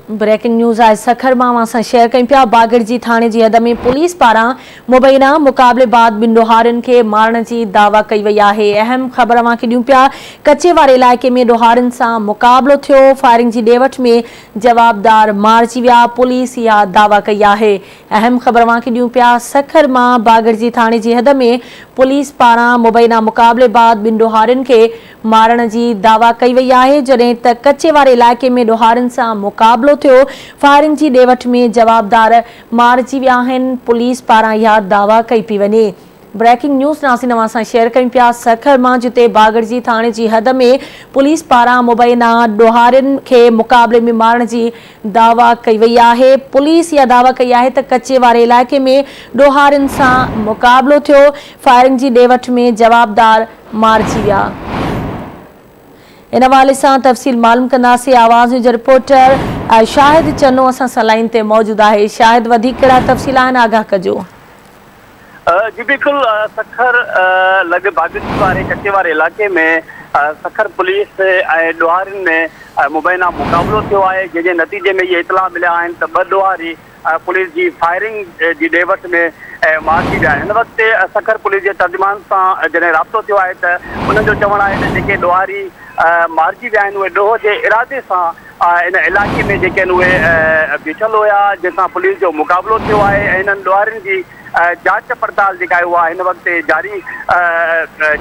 Breaking news آهي سکر مان اوهان سان شيئر ڪيون پيا باگڙجي ٿاڻي جي حد ۾ پوليس پاران مبينا مقابلي بعد ٻن ڏوهارين کي مارڻ جي دعويٰ ڪئي وئي آهي اهم خبر اوهان کي ڏيون پيا ڪچي واري علائقي ۾ ڏوهارين سان مقابلو ٿيو فائرنگ جي ڏي وٺ ۾ جوابدار مارجي ويا پوليس اها دعويٰ ڪئي آهي اهم خبر اوهان کي ڏيون پيا سکر مان باگڙجي ٿاڻي جي حد ۾ پوليس پاران مبينا مقابلي بعد ٻن ڏوهارين کي مارڻ جي دعويٰ ڪئي وئي آهي، جڏهن ته ڪچي واري علائقي ۾ ڏوهارين سان مقابلو ٿيو، فائرنگ جي ڏي وٺ ۾ جوابدار مارجي ويا آهن، پوليس پاران اها دعويٰ ڪئي پئي وڃي. بريڪنگ نيوز ناظرين اوهان سان شيئر ڪيون پيا سکر مان جتي باگڙجي ٿاڻي جي حد ۾ پوليس پاران مبينا ڏوهارين کي مقابلي ۾ مارڻ جي دعويٰ ڪئي وئي آهي، پوليس اها دعويٰ ڪئي آهي ته ڪچي واري علائقي ۾ ڏوهارين سان مقابلو ٿيو، فائرنگ جي ڏي وٺ ۾ جوابدار مارجي ويا. ان حوالي سان تفصيل معلوم ڪنداسين آواز نيوز جو رپورٽر شاهد چنو اسان سان لائين تي موجود آهي شاهد وڌيڪ ڪهڙا تفصيل آهن آگاهه ڪجو. جي بلڪل سکر لڳ باگڙي واري ڪچي واري علائقي ۾ سکر پوليس ۽ ڏوهارين ۾ مبينا مقابلو ٿيو آهي جنهن جي نتيجي ۾ اهي اطلاع مليا آهن ته ٻه ڏوهاري پوليس جي فائرنگ جي ڏي وٺ ۾ مارجي ويا آهن. هن وقت سکر پوليس جي ترجمان سان جڏهن رابطو ٿيو آهي ته انهن جو چوڻ آهي ته جيڪي ڏوهاري مارجي ويا آهن اهي ڏوهه جي ارادي سان ان علائقي ۾ جيڪي آهن اهي بيٺل هيا جنهن سان پوليس جو مقابلو ٿيو آهي ۽ انهن ڏوهارين جي جاچ پڙتال جيڪا آهي اها هن وقت جاري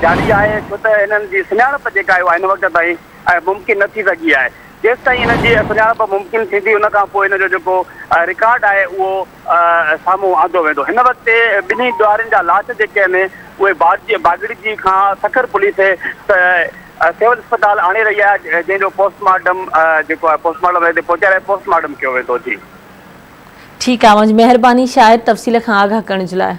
جاري آهي ڇو ته انهن جي سڃاڻپ جيڪا آهي اها هن وقت تائين ممڪن نه ٿي سگهي آهي. جيستائين ان جي سڃاڻپ ممڪن ٿيندي ان کان پوء ان جو جيڪو رڪارڊ آهي اهو سامهون آندو ويندو. هن وقت ٻنهي ڏوهارين جا لاش جيڪي آهن اهي باگڙجي کان سکر پوليس سول اسپتال آڻي رهي آهي جنهن جو پوسٽ مارٽم جيڪو آهي پوسٽ مارٽم هتي پهچائي رهي پوسٽ مارٽم ڪيو ويندو. جي. ٺيڪ آهي اوهان جي مهرباني شاهد تفصيل کان آگاهه ڪرڻ جي لاء.